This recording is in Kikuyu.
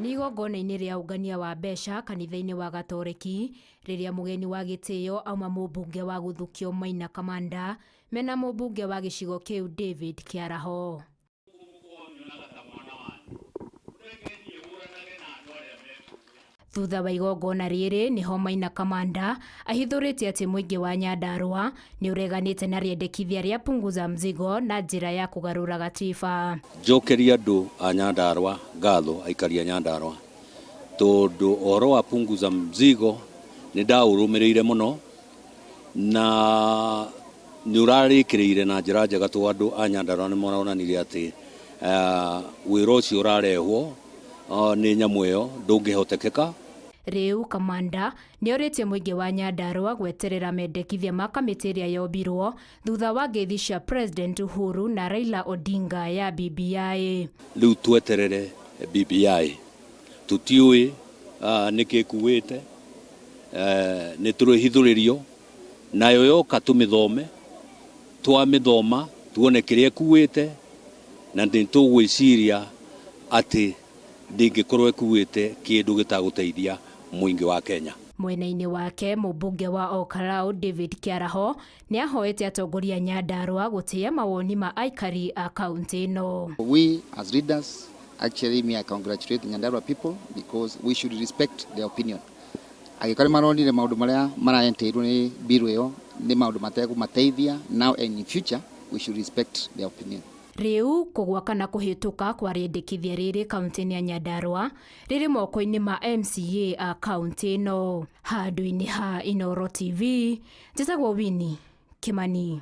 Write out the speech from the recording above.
Nĩ igongona-inĩ rĩa ũngania wa mbeca kanitha-inĩ wa Gatoreki rĩrĩa mũgeni wa gĩtĩo auma mũmbunge wa gũthukio Maina Kamanda mena mũmbunge wa gĩcigo kĩu David Kĩaraho. Thutha wa igongona rĩrĩ nĩho Maina Kamanda ahithũrĩtie atĩ mũingĩ wa Nyandarua nĩ ũreganĩte na rĩendekithia rĩa Punguza Mzigo na njĩra ya kũgarũra gatiba. Njokeria andũ a Nyandarua ngatho, aikari a Nyandarua, tondũ ũhoro wa Punguza Mzigo nĩ ndaũrũmĩrĩire mũno na nĩ ũrarĩkĩrĩire na njĩra njega tondũ andũ a Nyandarua nĩ maronanirie atĩ wĩra ũcio ũrarehwo nĩ nyamũ ĩyo ndũngĩhotekeka. Rĩu Kamanda nĩ orĩtie mũingĩ wa Nyandarua gweterera mendekithia ma kamĩtĩ ĩrĩa yombirwo thutha wa ngeithi cia President Uhuru na Raila Odinga ya BBI. Rĩu tweterere BBI, tũtiũĩ nĩkĩ ĩkuĩte, nĩ tũrĩhithũrĩrio nayo yoka tũmĩthome, twamĩthoma tuone kĩrĩa ĩkuĩte na nĩ tũgwĩciria atĩ ndĩngĩkorwo ĩkuĩte kĩndũ gĩtagũteithia mũingĩ wa Kenya. Mwena-inĩ wake mũmbunge wa Olkalau David Kĩaraho nĩ ahoete atongoria a Nyandarua gũtĩĩa mawoni ma aikari a kaunti ĩno. We as leaders, actually me I congratulate the Nyandarua people because we should respect their opinion. Angĩkorwo nĩ maronire maũndũ marĩa maraenteirwo nĩ bill ĩyo nĩ maũndũ matekũmateithia now and in future, we should respect their opinion. Rĩu kũgwa kana kũhĩtũka kwa rĩendekithia rĩrĩ kaunti-inĩ ya Nyandarua rĩrĩ moko-inĩ ma MCA a kaunti ĩno. Handũ-inĩ ha Inooro TV, njĩtagwo Winnie Kimani.